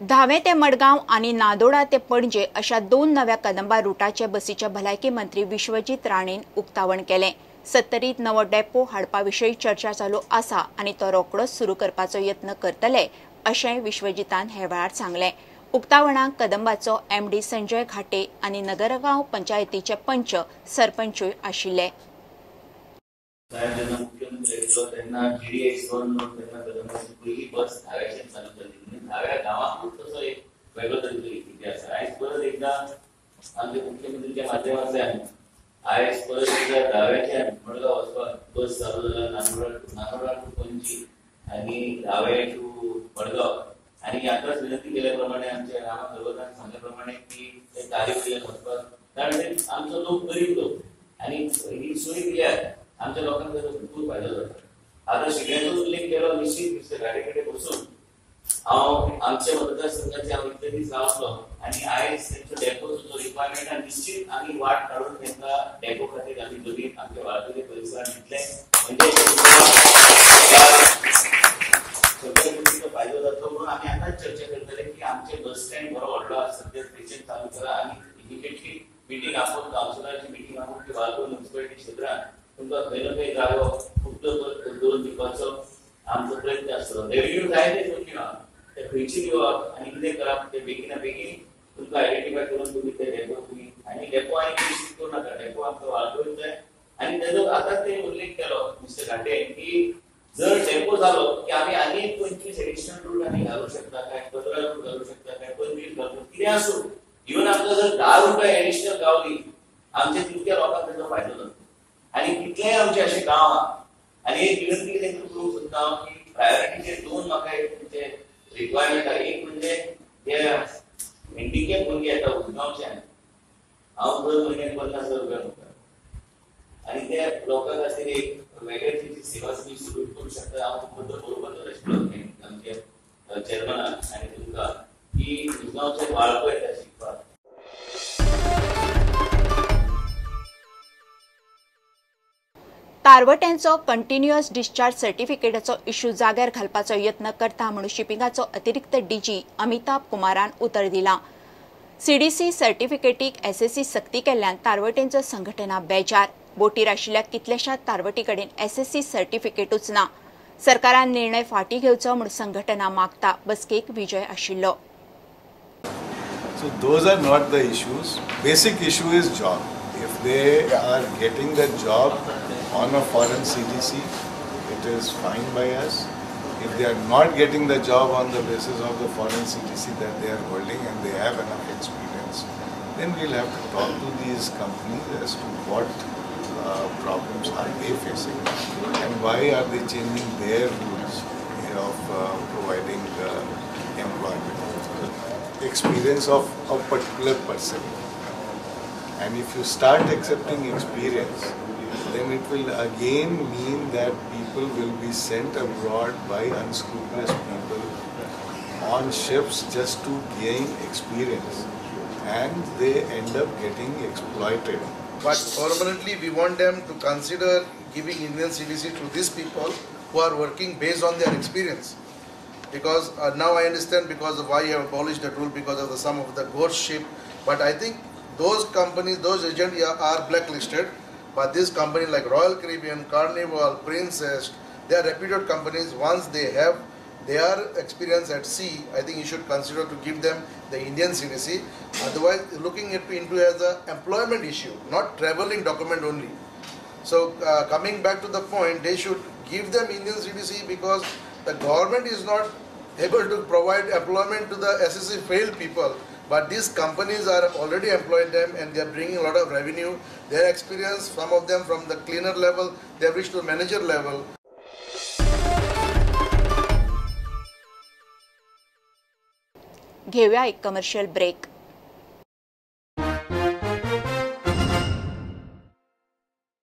धावे ते मडगांव आनी नादोडा ते पणजे अशा 2 नव्या कदंबा रुटाचे बसीच्या भलायकी मंत्री विश्वजीत राणेन उक्तावण केलें। सत्तरीत नवो डेपो हाडपा विशीं चर्चा चालू आसा आनी तो रोखडोच सुरू करपाचो यत्न करतले अशें विश्वजीतान हे वेळार सांगलें। उक्तावणाक कदंबाचो एमडी संजय घाटे आनी नगरगांव पंचायतीचे पंच सरपंचूय आशिल्ले। साहेब जेन्ना मुख्यमंत्री आयिल्लो तेन्ना जीडीएक्स 1 म्हणून तेन्ना कदंबाची पयली बस धाव्याच्यान चालू जाली। धाव्या गांवांतूच तसो एक वेगळो तरेचो इतिहास आसा। आयज परत एकदां आमच्या मुख्यमंत्रीच्या माध्यमांतल्यान आयज परत एकदां धाव्याच्यान मडगांव वचपाक बस चालू जाला, नानोडा टू पणजी आनी धावे टू मडगांव। आनी आतांच विनंती केल्या प्रमाणे आमच्या रामा खलवतान सांगल्या प्रमाणे की ते तारी वयल्यान वचपाक, कारण ते आमचो लोक गरीब लोक आनी ही सोय दिल्यार आमच्या लोकांक ताचो भरपूर फायदो जाता। आतां शिगड्याचो उल्लेख केलो, निश्चित मिस्टर घाटे कडेन बसून हांव आमच्या मतदारसंघाचे हांव इतले दीस रावतलो आनी आयज तेंचो डेपोचो जो रिक्वायरमेंट आनी निश्चित आमी वाट काडून तांकां डेपो खातीर आमी जमीन आमच्या वाळपय परिसरांत दितले, म्हणजे सगळ्या गोष्टीचो फायदो जातलो म्हणून आमी आतांच चर्चा करतले की आमचे बस स्टँड बरो व्हडलो आसा, सद्या स्टेशन चालू करा आनी इमिडिएटली मिटींग आपोवन कावन्सिलराची मिटींग आपोवन की वाळपय म्युनिसिपालिटी क्षेत्रांत तुमकां खंय ना खंय जागो उपलब्ध करून दिवपाचो आमचो प्रयत्न आसतलो। रेव्हेन्यू जाय ते तुमी ते खंयची दिवप आनी कितें करप ते बेगिना बेगीन तुमकां आयडेंटिफाय करून तुमी ते डेपो तुमी आनी डेपो आनी शिफ्ट करूं नाका, डेपो आमकां वाळपयूच जाय। आनी तेजो आतां ते उल्लेख केलो मिस्टर घाटे की जर डेपो जालो की आमी आनी 25 एडिशनल रूट आमी घालूं शकता, काय 15 रूट घालूं शकता, काय 25 घालूं, कितें आसूं, इवन आमकां जर 10 रुपया एडिशनल गावली आमच्या तितक्या लोकांक तेजो फायदो जाता। आनी कितलेय आमचे अशे गांव आहा आनी एक विनंती तांकां करूंक सोदता हांव की प्रायोरिटीचे 2 म्हाका एक तुमचे रिक्वायरमेंट आहा। एक म्हणजे जे हँडिकॅप भुरगे येता उजगांवच्यान, हांव दर म्हयन्याक 50,000 रुपया म्हणटा आनी त्या लोकां खातीर एक वेगळे तरेची सेवा तुमी सुरू करूं शकता। हांव तुमकां बरोबर आशिल्लो आमच्या चेअरमॅनाक आनी तुमकां की उजगांवच्यान वाळपय येता शिकपाक। तारवट्यांचो कंटिन्युअस डिस्चार्ज सर्टिफिकेटाचो इश्यू जाग्यार घालपाचो यत्न करता म्हणून शिपिंगाचो अतिरिक्त डीजी अमिताभ कुमारान उतर दिलां। सीडीसी सर्टिफिकेटीक एसएससी सक्ती केल्ल्यान तारवट्यांचो संघटना बेजार। बोटीर आशिल्ल्या कितल्याशाच तारवटी कडेन एसएससी सर्टिफिकेटूच ना। सरकारान निर्णय फाटीं घेवचो म्हूण संघटना मागता। बसकेक विजय आशिल्लो। So those are not the issues. Basic issue is job. If they are getting the job on a foreign CDC, it is fine by us. If they are not getting the job on the basis of the foreign CDC that they are holding and they have enough experience, then we'll have to talk to these companies as to what problems are they facing and why are they changing their rules of providing employment. Experience of a particular person. And if you start accepting experience, then it will again mean that people will be sent abroad by unscrupulous people on ships just to gain experience, and they end up getting exploited. But permanently we want them to consider giving Indian CDC to these people who are working based on their experience. Because now I understand because of why you have abolished that rule, because of the some of the ghost ship. But I think those companies, those agents are blacklisted. But this company like Royal Caribbean, Carnival, Princess, they are reputed companies. Once they have their experience at sea, I think you should consider to give them the Indian CDC. Otherwise, looking it into as an employment issue, not traveling document only. So coming back to the point, they should give them Indian CDC because the government is not able to provide employment to the SSC failed people. But these companies are already employed them and they are bringing a lot of revenue. Their experience, some of them from the cleaner level, they have reached to manager level. घेऊया एक commercial break.